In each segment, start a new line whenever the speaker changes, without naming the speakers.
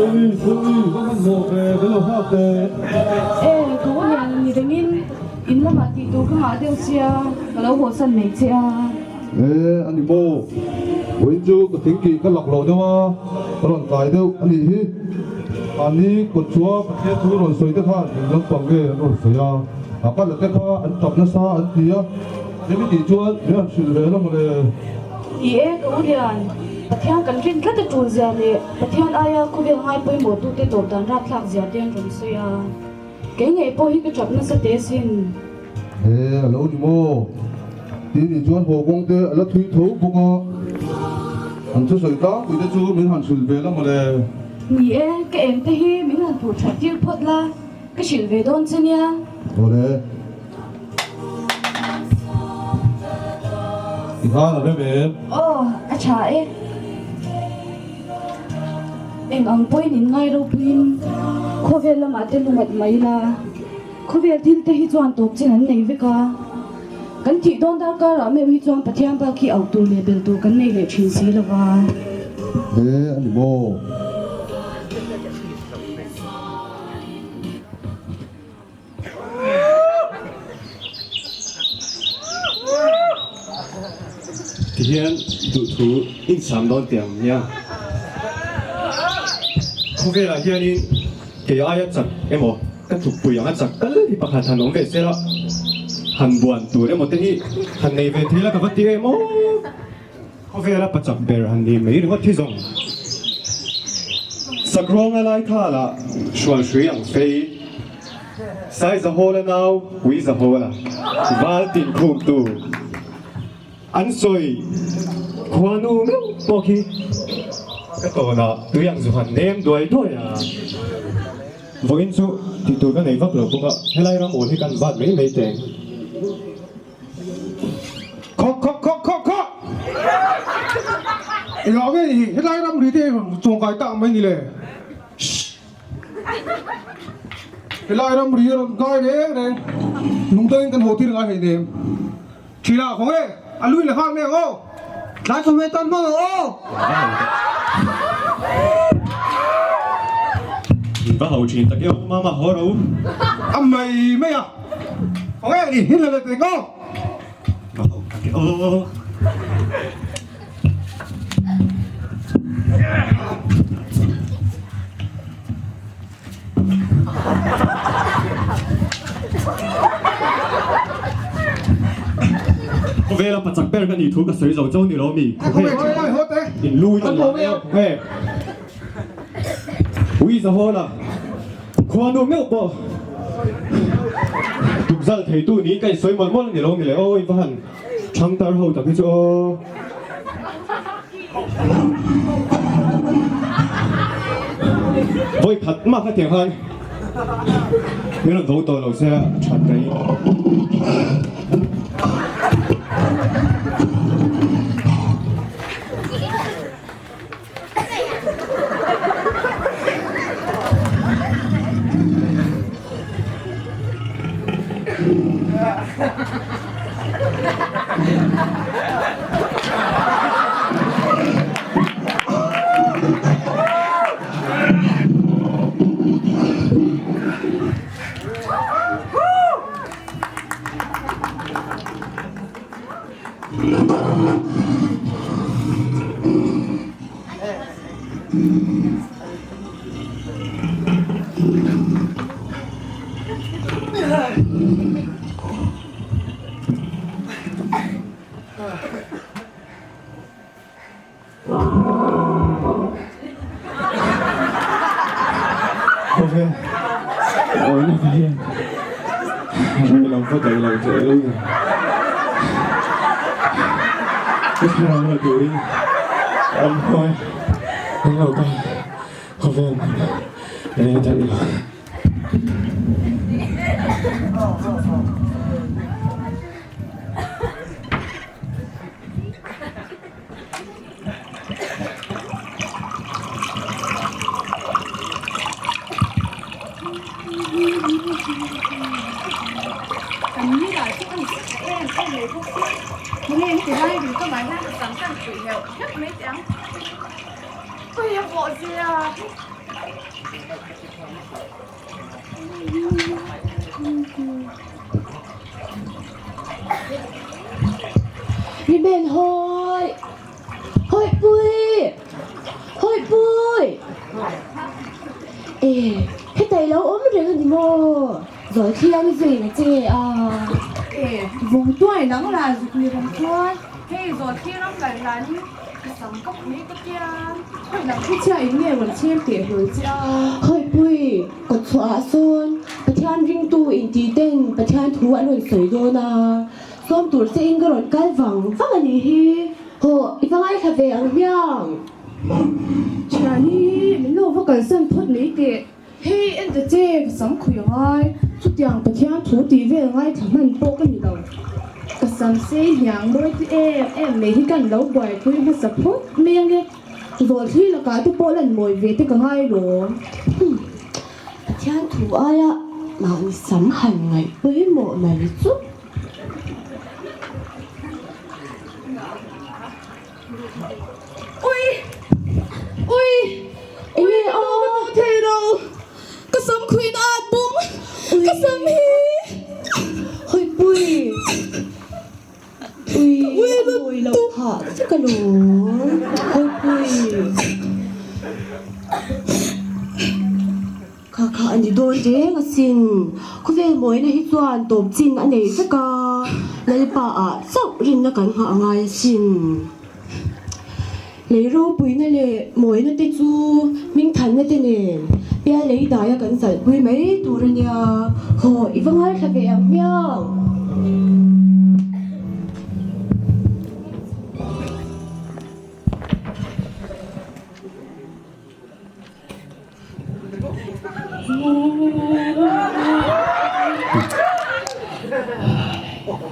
Bawihi, Bawihi, va hmanhmawh ve, ka lo nghak teh.
E, ka u lian ni rengin in lamah tih tur ka ngah deuh sia, ka lo hawsan mai che a.
E, a ni maw? Vawiin chu ka thingkih ka lak loh deuh a, ka rawn tlai deuh a nih hi. Mahni kawt chua Pathian thu rawn sawi te khan eng lampang nge an rawn sawi a, a kal a te kha an tap nasa an ti a, hemi tih chuan min rawn hrilh ve lo mawle.
Ni e, ka u lian, Pathian kan rin tlat a tul zia leh Pathian aia khawvel ngai pawimawh tute tawp dan rapthlak zia te an rawn sawi a, kei ngei pawh hi ka tap nasa teh asin.
He, a lo ni maw? Ti nih chuan haw kawng te a la thui tho bawk a, an thusawi tlangpui te chu min han hrilh ve la mawle.
Ni e, ka eng te hi min han phur that tir phawt la, ka hrilh ve dawn che nia.
Awle. I khan a rem em?
Aw, a tha e. Eng ang pawhin in ngai ropuiin khawvel lamah te lungat mai la. Khawvel thil te hi chuan tawp chin an nei vek a, kan thih dawn darkarah meuh hi chuan Pathian bak hi auh tur leh bel tur kan nei leh thin si lo va.
He a ni maw?
Tihian duhthu insam dawn teh ang nia. Khawvelah hianin kei aia chak emaw ka tlukpui ang a chak tal hi pakhat han awm ve se la, han buan tur emaw te hi han nei ve thei la ka va ti em aw. Khawvela pachak ber han ni mai ringawt hi zawng. Sakruanga lai thala hrual hrui ang fei. Saizahawla nau Uizahawla val tin khumtu an sawi khuanu meuh pawh khi ka tawnah tui ang zu han nem duai duai a. Vawiin chu tih tur ka nei vak lo bawk a, helai ram awl hi kan vat mai mai teng.
Khawk khawk khawk khawk khawk! Engah nge ni hi helai ram ri te hi rawn chuangkai tak mai ni le? Shh! Helai ram ri a rawn kai reng reng, nungdangin kan haw tir ngai hleinem. Thila khaw nge a lui leh nghal mai ang aw. Tlai chawhmeh tan hmang ang aw.
Va ho thin tak e aw mama haw ro.
A mai mai a. Khaw nge ni hin la let reng aw.
Va ho tak e aw. Khawvela pachak ber ka nih thu ka sawi zo chauh ni lo mi? In lu in la mai a khawnge Ui Zahawla khuanu meuh pawh tukzal theitu niin ka insawi mawlh mawlh a ni lo mi le aw i va han Thang tar ho tak hi chu aw. Vawi khat mah kha tiang khan min rawn vo tawh lo se a that ka in. Khawvel awihna te hian rei lo va daih lo teh lo in ka thlarau la turin ramhuai an lo kal khawvel hmun rei daih lo.
Kan ni lah chu a ni tha em em mai bawk sia tunge in ti lai ri ka mai hian ka sam khan pui heuh heuh mai teh ang ui a vawh zia. Rimen hawi! Hawihpui! Hawihpui! E, heta i lo awm reng a ni maw? Zawi thiang zui na che a.
E, vawng tuai nang lah zuk ni rawng chuan hei zawi thli ram kal hlanin ka sam ka phui ka piang.
Hawi nang khi chhia in nge rawn chhem teh hlawl che a.
Hawihpui, kawtchhuah ah sawn Pathian ringtu intih ten Pathian thu an rawn sawi dawn a. Sawm tur che in ka rawn kal vang vang a nih hi. Hawh, i va ngaithla ve ang hmiang.
Thiani, min lo va kalsan phawt mai teh. Hei, en ta che, ka sam khui a ngai. Chutiang Pathian thu tih vel ngaithla hman pawh ka ni lo. Ka sam sei hniang mawi te em em mai hi kan lo buaipui hmasa phawt mai ange. Zawlthli lakah te pawh lan mawi ve te ka ngai lawm.
Humm. Pathian thu aia mahni sam han ngaih pawimawh mai chu.
Ui! Ui! Ui ka lo ka tawh thei lo. Ka sam khuin a at bung. Ka sam hi.
Hawipui! Ui a mawi loh phah vek alawm. Hawipui! Kha kha a ni dawn reng asin. Khawvel mawina hi chuan tawp chin a nei vek a, Lalpa ah chauh rinna kan nghah a ngai asin. Lei ropuina leh mawina te chu hmingthanna te nen pial lei daia kan zalhpui mai tur a nia. Haw i va ngaithla ve ang hmiang.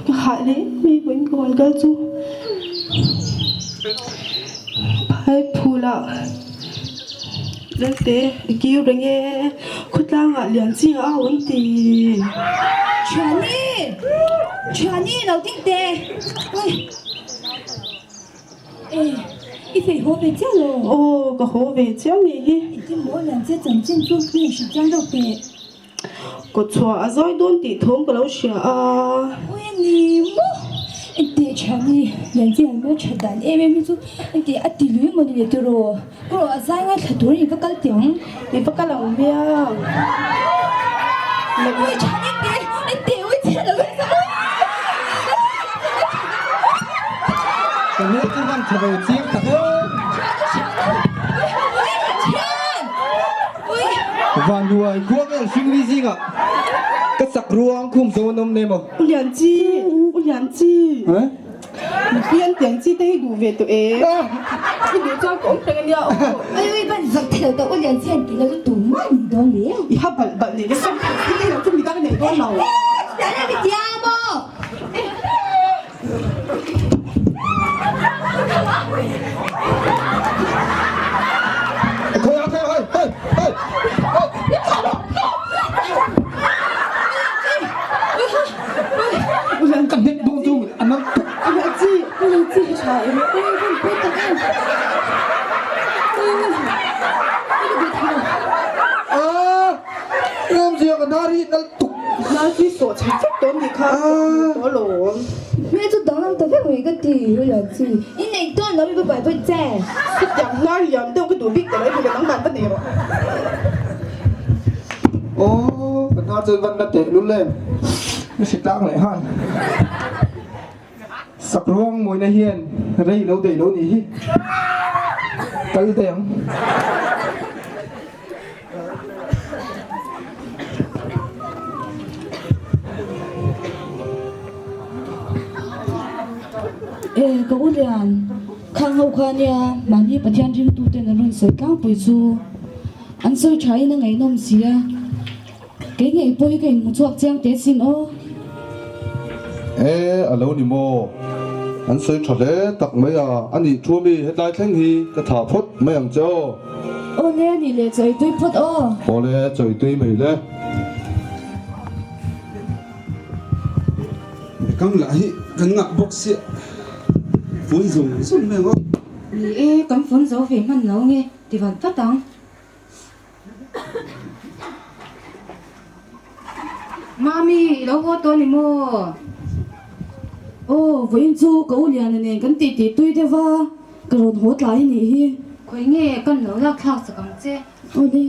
Ka hah hle mai vawiin ka rawn kal chu phai phulah Lelte i kir reng e khawtlangah lian chi a au an ti.
Thiani! Thiani lo ding teh! E, i fei haw ve chiah lo?
Aw, ka haw ve chiah nih hi.
Engtin maw lian che chanchin chu mi hrilh chiang deuh teh.
Kawtchhuah a zawi dawn tih thawm ka lo hria a.
Ui ni maw? Engteh thiani, lian che an hmel that dan em em hi chu engteh a ti lui maw ni le tiraw? Ka rawh a zai ngaithla turin i va kal teh ang.
I va kal ang miang.
Ui thiani engteh, engteh ui chhiat lo hian sa ui.
Ka hmel chu van tha ve chiang tak e. Vanduai khua vel hringli zingah ka sak ruang khum zo an awm nem aw.
U Lian Chi, U Lian Chi. Mipui an tiang chi te hi duh ve tawh e. I duh chuan ka awm reng ania aw.
Ui ui ban zak thei lo tawh U Lian Chi an tih lo chu tu mah ni dawn le.
I ha balh balh nei nasa i nei lo chu midang nei dawn lo.
Eee chutiang em i tia maw? Hmel chu danglam ta vek mai ka ti u Lian Chi. I neih dawn lo i va buai pawh che.
Chutiang hnar lian deuh ka duh bik ta lo i hmu dang dan va nei rawh.
Aw ka hnar chuan van la teh lul em ka hre tlang leh han. Sakruang mawina hian rei lo daih lo nih hi. Kal daih ang.
E, ka u Lian, khang ho kha nia mahni Pathian ringtuten an rawn sawi tlangpui chu an sawi thain a ngaihnawm si a, kei ngei pawh hi ka inhmu chhuak chiang teh sin aw.
E, a lo ni maw? An sawi tha hle tak mai a, a nih thu ami hetlai thleng hi ka thah phawt mai ang che aw.
Aw le, nih leh chawi tui phawt aw.
Aw le, chawi tui mai le.
Bekang lah hi kan ngah bawk sia, fun zung zung mai ang aw.
Ni e, kan fun zo ve hman lo nge, ti vat vat ang.
Mami, i lo haw tawh a ni maw?
Aw, vawiin chu ka u Liana nen kan tih tih tui deuh va, ka rawn haw tlai a nih hi.
Khawi nge kan lo lak thlak chak ang che?
Aw le.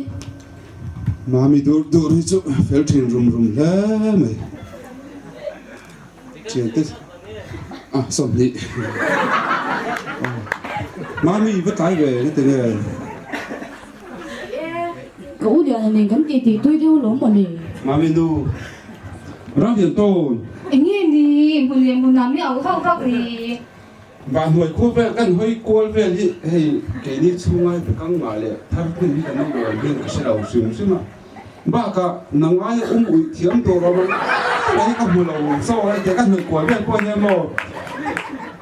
Mami dur dur hi chu fel thin rum rum hle mai. Thiante a 20 Mami va tlai ve na ti nge?
Ka u Liana nen kan tih tih tui deuh lawm maw le?
Mami nu ram hian tawn.
Enge ni hmun leh hmun ah mi auh vak vak ni?
Vahnuai khua vel kan hawi kual vel hi hei keini chhunga bekang mah leh thar thum hi kan awm lo hian ka hre lo hrim hrim a. Bakah nang aia um uih thiam tur awm ang mai ka hmu lo so hei ka hnuai kual vel pawh hian maw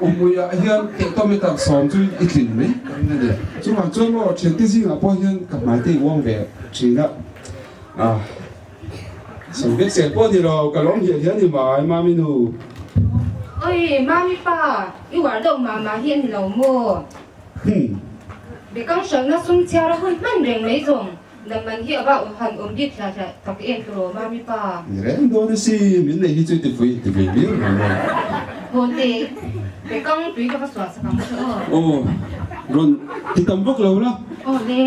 um uih ah hian tehtometer 10 chu i tlin mai ka ring a ni. Chuvang chuan maw thiante zingah pawh hian ka hmai te i uang ve thin a, ah sawi vek zel pawh ni lo ka lawm hial hian ni mai Mami nu.
Oi Mami pa i uar deuh mah mah hi a ni lo maw?
Hmm.
Bekang hralhna sum chhiar a hun hman reng mai zawng. Damman hi a va han awm bik hla hla tak em turaw mami pa.
Ni reng dawn a si, min nei hi chu ti pui ti ve viau lo maw.
Haw teh, bekang tui ka va suah sak ang che aw.
Aw, rawn ti tam vak lo la.
Aw le.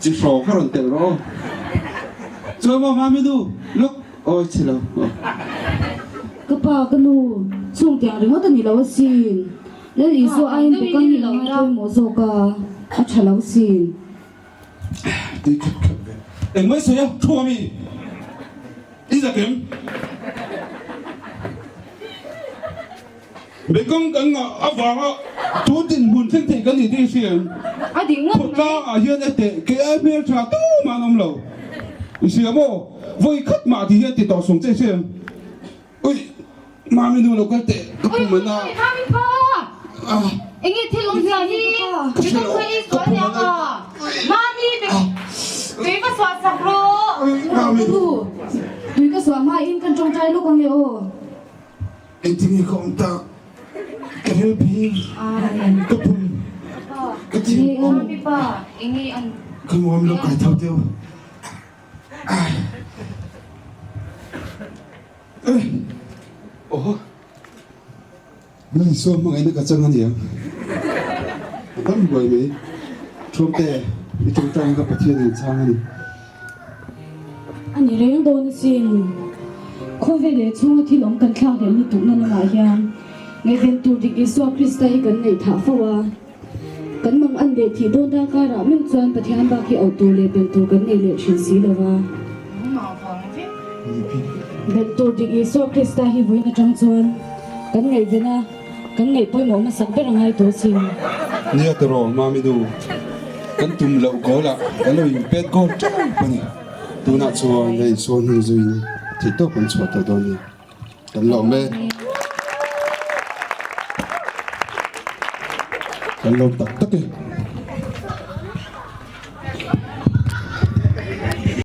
Chi hraw kha rawn telh rawh aw. Chuan maw mami nu, look, awi chhe lo aw.
Ka pa ka nu, chung tiang ringawt a ni lo asin. Lal Isua aiin bekang hi a ngai pawimawh zawk a, a tha lo sin.
Tui khat khat ve. Eng mai sawi a, thu ami? I zak em? Bekang kan ngah avanga thu dinhmun thleng thei kan ni tih i hria em?
A ding ngawt mai.
Khawtlangah hian e teh kei ai hmeltha tumah an awm lo. I hria maw? Vawi khat mah ti hian ti tawh sung che i hria em? Ui! Mami nu lo kal teh ka pum a na.
Ui mami pa! Enge thil awm zia hi?
Ka hre lo ka pum a na.
Mami tui ka suah sak rawh.
Ui mami nu.
Tui ka suah hma in kan tawngtai lawk ange aw.
Engtin nge ka awm tak? Ka ril phir ka pum ka thin.
Mami pa enge an.
Ka nuam lo kai tho deuh. Aw Lal Isua hmangaihna ka chang a nia. A dam buai mai. Thuamte, i tawngtaina ka Pathian in chhang a ni.
A ni reng dawn asin. Khawvel leh chhunga thil awm kan thlak leh lutukna lamah hian ngaihven tur dik Isua Krista hi kan neih thah fo a. Kan mang an leh thih dawn dar karah meuh chuan Pathian bak hi auh tur leh belh tur kan nei leh thin si lo va. Belh tur dik Isua Krista hi vawiin atang chuan kan ngaihven a, kan ngaih pawimawh hmasak ber a ngai tawh sin.
Nia tiraw Mami nu, kan tum loh goal ah kan lo inpet goal teuh a ni. Tunah chuan la Isua hnung zuiin theihtawp kan chhuah tawh dawn a ni. Kan lawm e. Kan lawm tak tak e.